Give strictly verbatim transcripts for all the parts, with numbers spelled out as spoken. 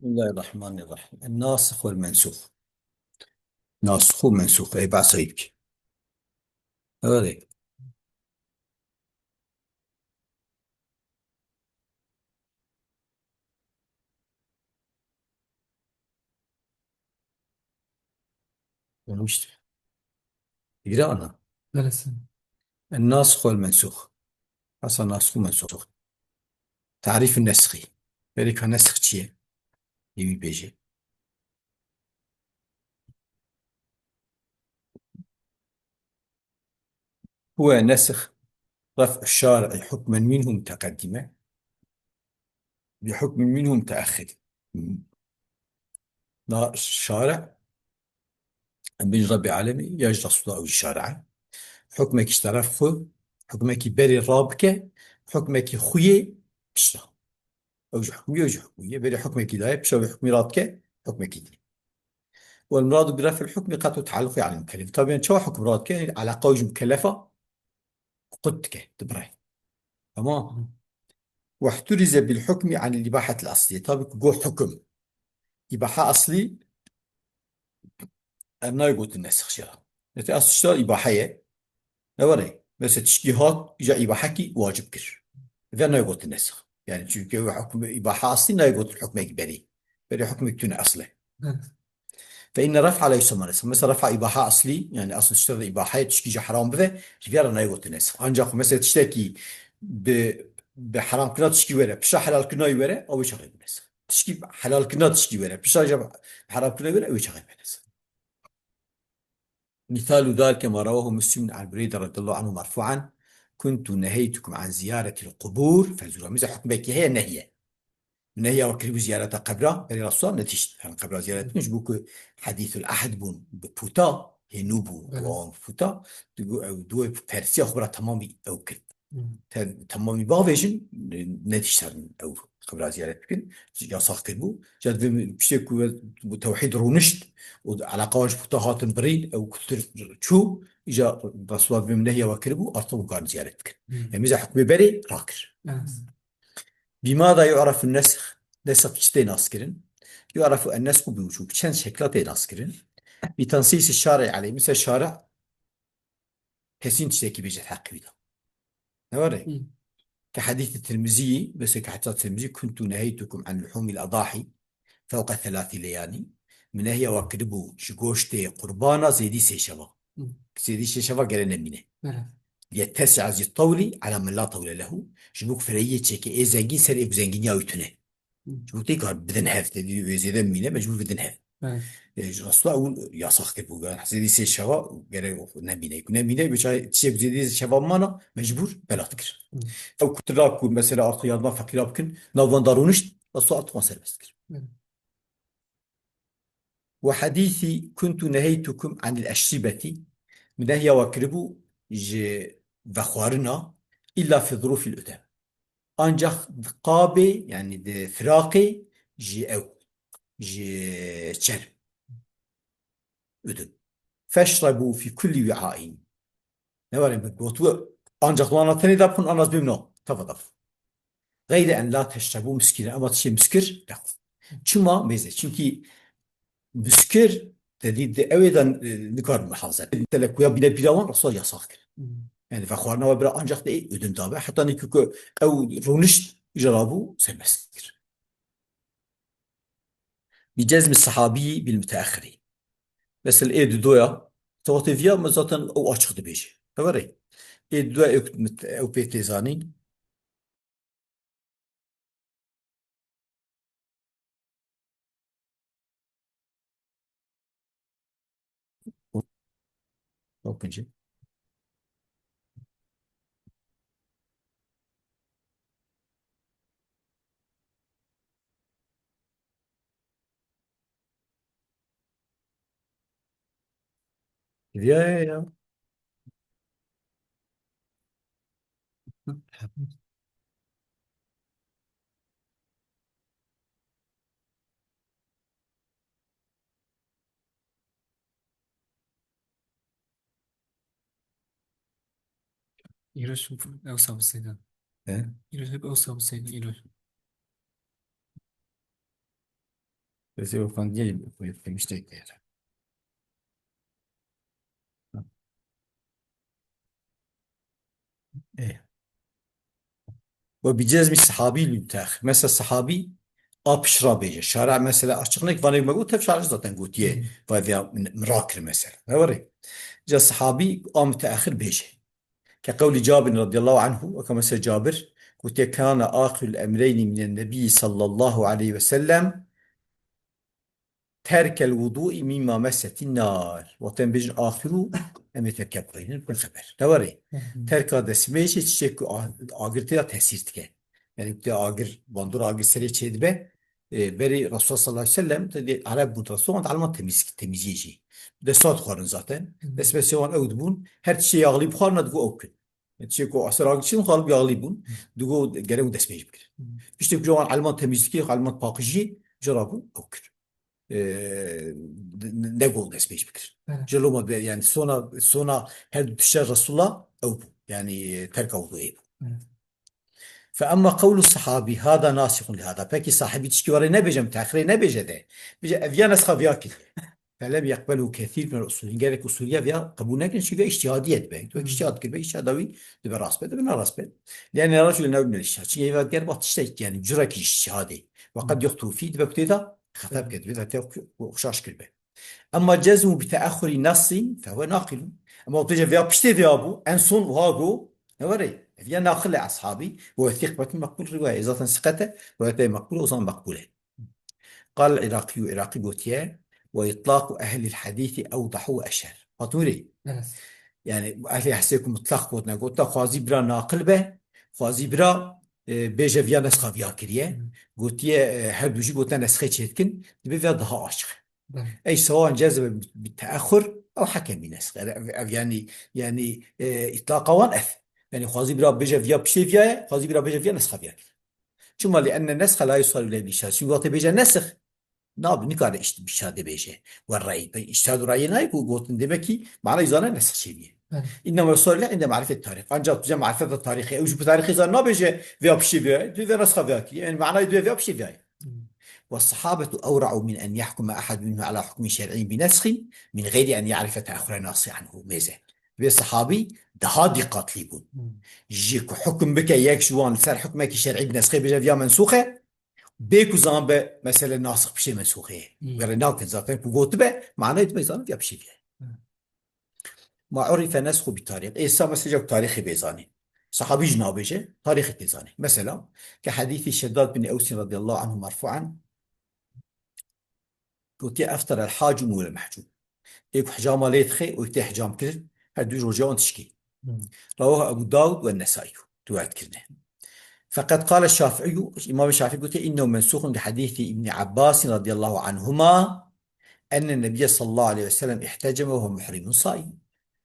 بسم الله الرحمن الرحيم. الناسخ والمنسوخ. ناسخ و mensûx. Ê behsa wî bike. Erê. Rûnişt. Bira ana. Neresi? الناسخ والمنسوخ. Esa nasix û mensûx. Tarîf nesxî. Berê ka nesx çi ye? Ê wî bêje. هو نسخ رفع الشارع حكما منه متقدما بحكم منه متأخر. Na şare, em bêjin Rebbê Alemî, ya ji Resûla ew jî şare e. Hukmekî ji teref xwe, hukmekî berê rabike, hukmekî xwe yê pişta. Ew jî hukmî, ew jî hukmî ye. Berê hukmekî daye, pişta wê hukmî radike, hukmekî din. والمراد برفع الحكم قطع تعلقه عن المكلف. Tabi, yani çawa hukm radike? Eleqa wî ji mukelefa qut dike, dibire. Tamam. واحترز بالحكم عن الإباحة الأصلية. Tabi ku got hukm. Îbaha aslî, em nayê gotin nesx jê re. Nete asl tişta îbaha ye. Ne were? Mesela tişkî hat, îca îbahekî wacib kir. Ve nayê gotin nesx. Yani çünkü ew hukm îbaha aslî nayê gotin hukmekî berî. Berî hukmekî tune asle. Evet. فإن الرفع لا يسمى نسخا. Mesela refa îbaha aslî, yani asl tiştê de îbaha ye, tişkî jî heram bibe, ji vê re nayê gotin nesx. Ancak mesela tiştekî bi, bi heramkirina tişkî were, pişta helalkirina wî were, ew ê çaxê be nesx. Tişkî helalkirina tişkî were, pişta jî heramkirina wî were, ew ê çaxê be nesx. مثال ذلك ما رواه مسلم عن بريدة رضي الله عنه مرفوعا: كنت نهيتكم عن زيارة القبور فزوروها. Mesela hukmekî heye, nehye. Nehya we kiribû ziyareta qebra, berê Resûla netişt, yani qebra ziyaret bikin, ji bo ku hedîsul ehd bûn, bi puta, hê nû bû, Evet. wan bi puta, digo ew duwê persiya xwe bira temamî ew kir. Hmm. Te-, temamî bavêjin, netişt herin ew qebra ziyaret bikin, yasax kiribû. Ca divê piştê ku we, bu tewhîd rûnişt, û eleqa wan ji puta hatin birîn, ew kutir çû, îca Resûla divê nehya we kiribû, artık wan karin ziyaret bikin. Hmm. Em îza hukmê berê rakir. Evet. بماذا يعرف النسخ؟ Nesx bi çi tê naskirin? يعرف النسخ بوجوه. Çend şekla tê naskirin. بتنصيص الشارع عليه. Mesela şare kesîn tiştekî bêje heqî wî de. Ne were? Hı. Ke hedîsê Tirmizî, mesela ke hedîsa Tirmizî, كنت نهيتكم عن لحوم الأضاحي فوق ثلاث ليال. Min nehya we kiribû ji goştê qurbana zêdî sê şeva. Hı. Zêdî sê şeva gere nemîne. Evet. ليتسع ذي الطول على من لا طول له. Ji bo ku fireyiyê çêke ê zengîn ser ê ku zengîniya wî tune. Hı. Ji bo tê kar bidin hev, te dî wê zêde mîne, mecbûr bidin hev. Evet. E, ji Resûla ew yasax kir bû, yani zêdî sê şeva gere nemîne. Ku nemîne, bi çay tiştek zêdî sê şeva mana, mecbûr bela dikir. Hı. Ew kutira ku mesela artık yardıma feqîra bikin, nav wan da rûnişt, Resûla artık wan serbest dikir. Evet. وحديث كنت نهيتكم عن الأشربة. Min nehya we kiribû ji vexwarina, إلا في ظروف الأدم. Ancak di qabê, yani di firaqê ji ew, ji çerm. Udum. فاشربوا في كل وعاء. Ne were min gotiye, ancak wana tenê de bixwin, ana ez bêm no, teva de bixwin. غير أن لا تشربوا مسكرا, ama tiştê muskir nexwin. Çima mêze? Çünkü muskir, te dî di ew ê de, e, nikar muhafaza. Telekuya bîne bîra wan, Resûla yasax kir. Hmm. Yani vexwarina we bira ancak de ê udum de be. Heta nîkû ku ew rûnişt, îca rabû serbest kir. بجزم الصحابي بالمتأخر. Mesela ê didoya, tewatê viya me zaten ew açık dibêje. Heverê. Ê didoya ew, ew pê tê zanîn. Ew kincî. Ya, ya, ya. Îro hep ew sabiseydan. He? Îro hep ew sabiseydan, îro. Ez ê xwendiye xwe yê tiştek dêre. Ê. Ve bi cezmî sahabî li teaxir. Mesela sahabî a pişra bêje. Şara mesela açık nek vanê me got, tev şara zaten gotiye. Hmm. Ve veya min, min rakir mesela. Ne var ê? Ca sahabî a müteaxir bêje. Ke qewlî Cabir radıyallahu anhu, weke mesela Cabir, gotiye, "Kana akhirul emreyni minen nebiyyi sallallahu aleyhi ve sellem terkel wudu'i mimma messetin nar." Wextên bêjin axiru, em ê terke bixînin, bin xeber. Ne warê? Hı hı. Terka destmêjê çiçek ku a-, agir tê ya tesîr dike. Yani te agir, bandor agir serê çê dibe, e, berî Resulullah sallallahu aleyhi ve sellem, te dê Arab bûn Resulullah, wan alman temîz, temîziyê jî. Desta dixwarin zaten. Hı hı. Destmêjê wan ew dibûn, her tiştê yağlî bixwarina digo ew kin. Tiştê ku eser agir çin xalib yağlî bûn, Hı. digo gerek destmêj bikir. Hı. Piştê ku wan alman temîzlikê, alman paqijî, cara bûn ew kir. E, ne, ne got destmêj bikir. Evet. Ji loma be, yani sona, sona her du tişta Resulullah ew bû. Yani, e, terka wuduê bû. Evet. Fe emma qewlu sahabi, hada nasihun li hada. Peki sahibi tişkî were nebêje, müteaxirê nebêje de. Bêje, ev ya nesxa viya kir. Felem yeqbelu kethîr min usulî. Gelek usulî ya viya qebûl nekin, çünkü îçtihadî ye dibe. Tu Hı. îçtihad kir be, îçtihada wî dibe rast be, dibe ne rast be. Lîanne racul ne min îçtihad. Çünkü ev ger ba tiştek, yani curekî îçtihadê. Ve qed Hı. yuxtu fî, dibe ku tê de xeta bike, dibe de te xu-, xuşaş kir be. Emma cezmu bi teaxurî nassin fehuve naqilun. Emma tu viya piştê viya bû, en son wiha go, ne were, ev ya naqil e ashabî, ve thiqbetun meqbul riwaye. Zaten siqete, rivayete meqbul, o zaman meqbul e. Qal Iraqî, Iraqî gotiye, "Ve itlaqu ehlil hadîsî ewdahu ve eşher." Hatun rê. Evet. Yani, bu ehlê hadîsê ku mutlaq gotina, gotina xwazî bira naqil be, xwazî bira, e, bêje viya nesxa viya kiriye. Hı. Gotiye, e, her du jî gotina nesxê çêdikin, dibe viya daha açık. Evet. Ey sawan cezbe bi teaxur, ew hekemî nesx. Ev, ev, ev yani, yani, e, itlaqa wan ev. Yani, xwazî bira bêje viya piştê viya ye, xwazî bira bêje viya nesxa viya kiriye. Çima li enne nesxa la yusalu lê bîşa. Çünkü wextê bêje nesx, nabi, nikare îşt-, bîşa de bêje. We rey, be îştihad û reyê nayê ku gotin demek ki mana zane nesx çêniye. Evet. İnnema yusalu lê inde marifet tarih. Ancak bize marifeta tarihê, ew ji bu tarihê zan nabêje veya piştê veya, dê ve nesxa veya ki. Yani manayê dê veya piştê veya. Hmm. Ve sahabetu ewra'u min en yahkuma ahad minhu ala hukmin şer'iyyin bi nesxin min gayri en ya'rife teaxure nasi anhu. Mêze. Ve sahabi daha dikkatli bûn. Hmm. Ji ku hukm bike yek ji wan ser hukmekî şer'î bi nesxê bêje viya mensûxe, bê ku zan be mesele nasix piştê mensûxê ye. Hmm. Were nakin zaten ku gotibe, manayê dibe zan viya piştê viya. Hmm. Ma urife nesxu bi tarîx. Ê sa mesele ku tarîxê bê zanî. Sahabî jî nabêje, tarîxê tê zanî. Mesela, ke hedîsî Şeddad bin Ewsîn radıyallahu anhu merfu'an, gotiye, "Eftarel hacim wal mehcum." Ê ku hicama lê dixe û tê hicam kirin, her du rojê wan tişkî. Hmm. Rawahu Ebu Dawud ve Nesai. Riwayet kirine. Feqet qale Şafi'î, Îmam Şafîî gotiye, "Innehu mensûxun bi hedîsî Îbnî Abbasî radıyallahu anhuma, enne Nebiyye sallallahu aleyhi ve sellem ihteceme ve huve muhrimun saim."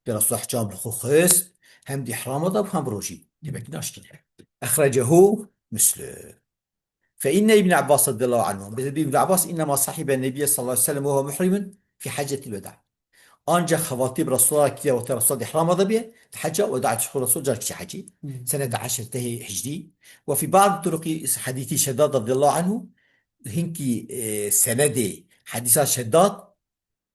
Pê Resulullah hicam li xwe xist, hem di îhrama da bû, hem rojî. Demek ki naşkîne. Ehrecehu Muslim. Fe inne Îbn Abbas radıyallahu anhu. Bi Îbn Abbas innema sahibe Nebiyye sallallahu aleyhi ve sellem ve huve muhrimun fi heccetil weda. Ancak xebatî bi Resulullah kiriye wextê Resulullah di îhrama de bîye, di hecca weda, çiqû Resul car kişî hecî. Hmm. Senede eşrete hicrî. Ve fi ba'd turuqî hedîsî Şeddad radıyallahu anhu, hinkî, e, senedê hedîsa Şeddad,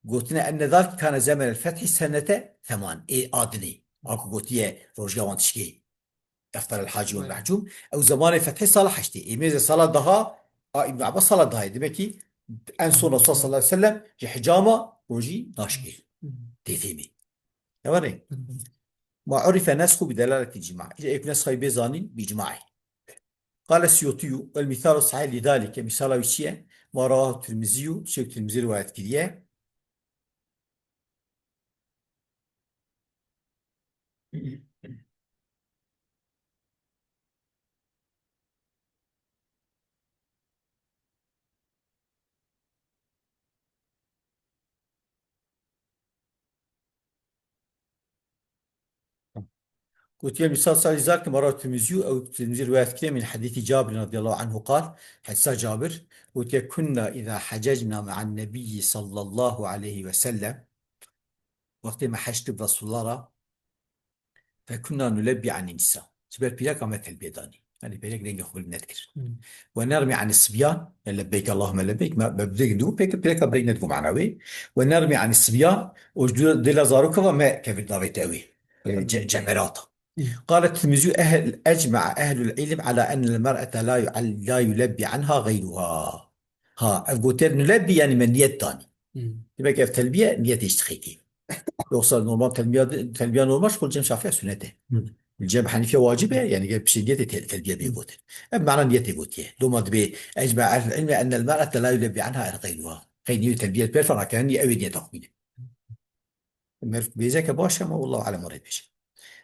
gotine enne zalike kane zemenel fethî senete theman. Ê adinê. A ku gotiye rojya wan tişkê. Eftar el Hacî wal Mehcûm. Ew zemanê fethê sala heştê. Ê mêze sala daha, a Îbn Abbas sala dahê. Demek ki en son Resulullah sallallahu aleyhi ve sellem ji hicama rojî naşkê. Tê fêmî. Ne var ê? Ma urife nesxu bi delaleti cima. Îca ê ku nesxayî bê zanîn bi icmaê. Qale Siyûtî, el mîsalu sahih li zalike. Mîsala wî çi ye? Ma rawahu Tirmizî, Şêx Tirmizî rivayet kiriye. Gotiye, mîsal salî zak ma rawahu Tirmizî, ew Tirmizî rivayet kiriye min hedîsî Cabir radıyallahu anhu qal, hedîsa Cabir, gotiye, "Kunna îza hececna me'an nebiyyi sallallahu aleyhi ve sellem." Wextê me hec kir bi Resulullah re, "Fekunna nulebbî anî nîsa." Ji ber pîreka me telbiyê danî. Yanî pêrek dengê xwe bilind nedikir. Hmm. Ve nermî anî sibyan, e, lebbeyk Allahümme lebbeyk, me, me bi dengê dû pêk, pêreka bi deng nedibû mana wê. Ve nermî anî sibyan, û ji dû-, dêla zaroka ve me kevir navê te ew ê. E, ce-, cemerata. Hmm. Qale Tirmizî, ehl-, ecma'a ehlul ilm ala ennel mer'ete la yu-, la yulebbî anha gayruha. Ha, ev gotiye nulebbî, yanî me niyet danî. Hmm. Demek ev telbiye niyetê ji dixêkê. Yoksa normal telbiya, telbiya normal ji xwe li cem Şafî ya sunnet e. Hmm. Li cem Henîfiya wacib e, yanî gel piştê niyetê te-, telbiye bê gotin. Ev mana niyetê gotiye. Doma dibê ecma ehlul ilmi ennel mer'ete la yulebbî anha gayruha. Qey niyetê telbiye li ber fena ke, yanî ew ê niyeta xwe bîne. Meriv bêzeke baş e, ama wallahu alem were bêje.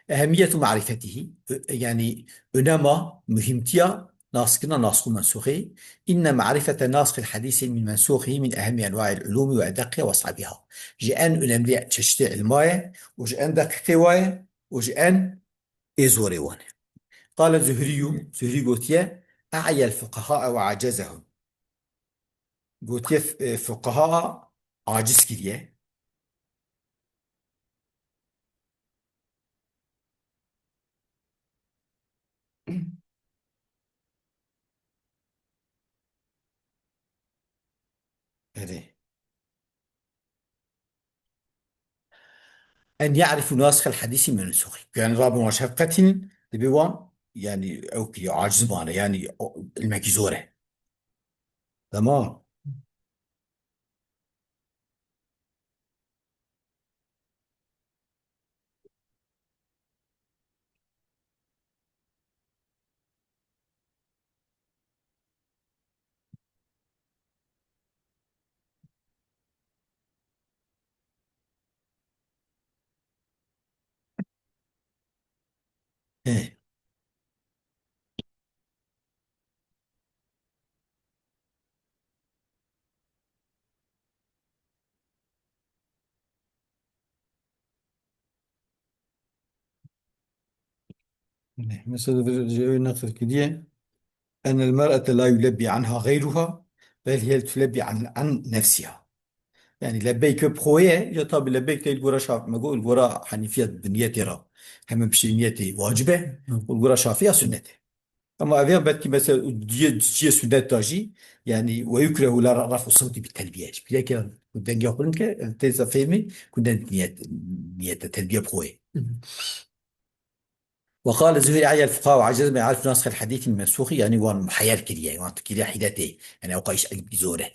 Ehemmiyetu marifetihi, ö-, yanî önema, muhîmtiya naskirina naskh û mensûxê. Inne marifete naskhil hadîsî min mensûxî min ehemmi enwail ulûmi ve edeqqiha ve es'abiha. Ji en önemli çeşitê ilma ye û ji en deqîqê wa ye û ji en ê zorê wan e. Qale Zuhriyyu, Zuhrî gotiye, e'yel fuqaha ve acezehum. Gotiye f-, e, fuqaha aciz kiriye. Erê. En ya'rifu nasikhel hadîsî min mensûxî. Yanî rabin wan şefqetînin, dibê wan, yanî ew kiriye, aciz bane, yanî o, ilmekî zor e. Tamam. He. Mesela, ji wê neqil kiriye, "Enel mer'ete la yulebbî anha gayruha, bel hiye tulebbî an, an nefsiha." Yanî lebbeyk bi xwe ye, ya tabî lebbeyk te li gora Şaf-, me got, li gora Henîfiya bi niyetê re. Hemen piştî niyetê wacib e, Hı. û li gora Şafî ya sunnet e. Ama ev ya belkî mesela ciyê, ciyê sunnet da jî, yanî, "Ve yukrehu la raf'u sewtî bi telbiye." Ji pîrekê ku dengê xwe bilind ke, têza fehmî ku ne niyet, niyet e, telbiye bi xwe ye. Hı hı. Ve qale Zuheyr, "Eyel fuqaha ve acez me arif nasxel hadîsî mensûxî", yanî wan muheyyer kiriye, wan kiriye hîretê. Yanî ew qayîş ilmî zor e.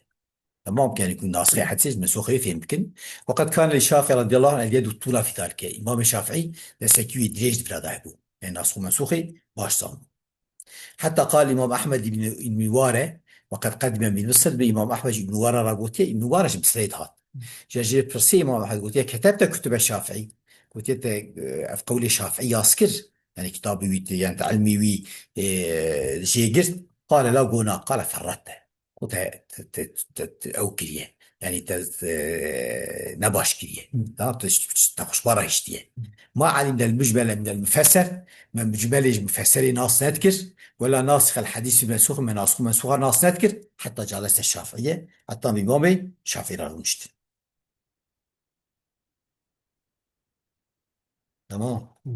Tamam, yanî ku nasxê hedîsê ji mensûxê fêm bikin. Ve qed kane li Şafî radiyallahu anh el yedu tûla fî zalike. Îmamê Şafîî destekî wî dirêj di vira de hebû. Yanî nasx û mensûxê baş zan. Heta qal Îmam Ehmed ibn, ibn Ware, ve qed qedime min Misir, bi Îmam Ehmed ibn Ware re gotiye, Îbn Ware ji Misirê dihat. Ji jê pirsê Îmam Ehmed gotiye, "Ketebte kutube Şafîî?" Gotiye, "Te, e, ev qewlê Şafîî yas kir?" Yanî kitabê wî, te, yanî te ilmê wî, e, jê girt? Qale la, go na, qale ferratte. Ku te, te, te, te, te ew kiriye. Yanî te, te ne baş kiriye. Hı. Da, te, te xuşbara hiştiye. Hı. Ma alimnel mucmele minel mufesser, me mucmelê ji mufesserê nas nedikir, wela nasixel hadîsî mensûx, me nasix û mensûxa nas nedikir, heta calese Şafîye, heta îmamê Şafî re rûniştin. Tamam. Hı.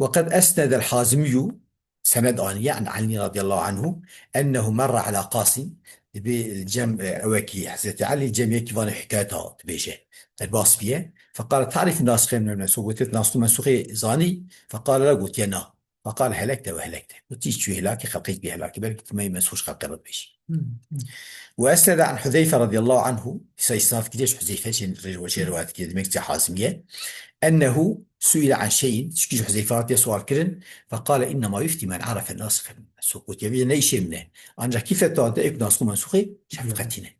Ve qed esnedel Hazimiyyu, semed aniye an Ali radiyallahu anhu, ennehu merra ala Qasim, dibê cem, e, ewekî Hezretî Ali, cem yekî vanê hikayeta dibêje. Derbas biye. Feqale, "Ta'rif nasixê min mensûx?" Gotiye, "Nasix û mensûxê zanî?" Feqale la, gotiye, "Na." Feqale, "Helekte ve helekte." Gotî, "Çû helakî, xelqê bî helakî, belkî tu me mensûx ji xelqê re dibêjî." Hmm, hmm. Ve esnede an Huzeyfe radiyallahu anhu, îsa îsnad kiriye ji Huzeyfe, jê, jê rewayet kiriye, demek ki Hazimiye. Ennehu su'ile an şeyin, çikî ji Huzeyfe hatiye sual kirin, feqale, "İnnema yuftî men arefe nasixe min mensûx." Gotiye, "Vê ne îşê min e. Ancak kî fetwa dide, ê ku nasix û mensûxê şefqetîne."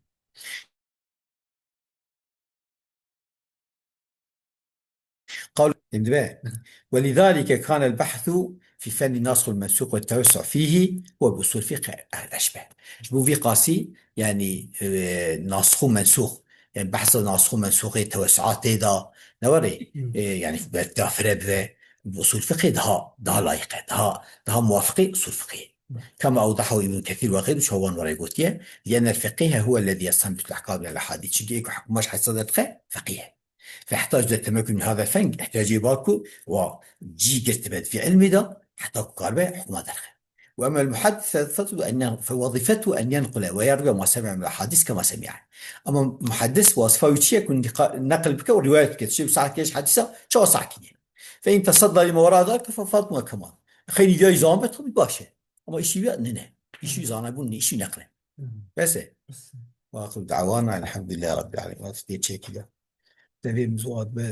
Qal, em dibe. Hı. "Ve lizalike kanel behsu fi fenni nasxul mensûx ve tevessu fîhî ve bi usul fiqh el eşbeh." Ji bo vî qasî, yanî, e, nasx û mensûx, yanî behsa nasx û mensûxê tewessuatê da, ne were, Hı. e, yanî belki da fire bibe, bi usul fiqhê daha, daha layîq e, daha, daha muwafiqê usul fiqhê. Kema awdahu Îbn Kesîr ve xeyrû, çawan were gotiye, "Li'ennel feqîhe huwellezî yestanbitul ehkam minel ehadîs." Çimkî ê ku hikma ji hedîsa derdixe, feqîh e. Fehtac de temekun min hada fen, ihtiyacê ba ku wa cî girtibe di vî ilmî de, Heta ku karibe hukma derxe. Ve emel muhaddis fe wezîfetuhu en yen-, fe wezîfetuhu en yenqule ve yerwiye ma semi'a min hadis kema semi'a. Ama muhaddis wazifa wî çi ye ku niqa-, neqil bike û rîwayet bike. Tiştê saet kêş hadîsa çawa saet kiriye. Fe in tesadda lima wera dalike fe fat muhekkeman. Xeyrî ya zan be tabii baş e. Ama îşî wî ne ne. Îşî zanebûn ne, îşî neqle. Bes e. Ve axiru da'wana elhamdülillahi rabbil alemin. Waqt dê çekile. Devê min zû hat be,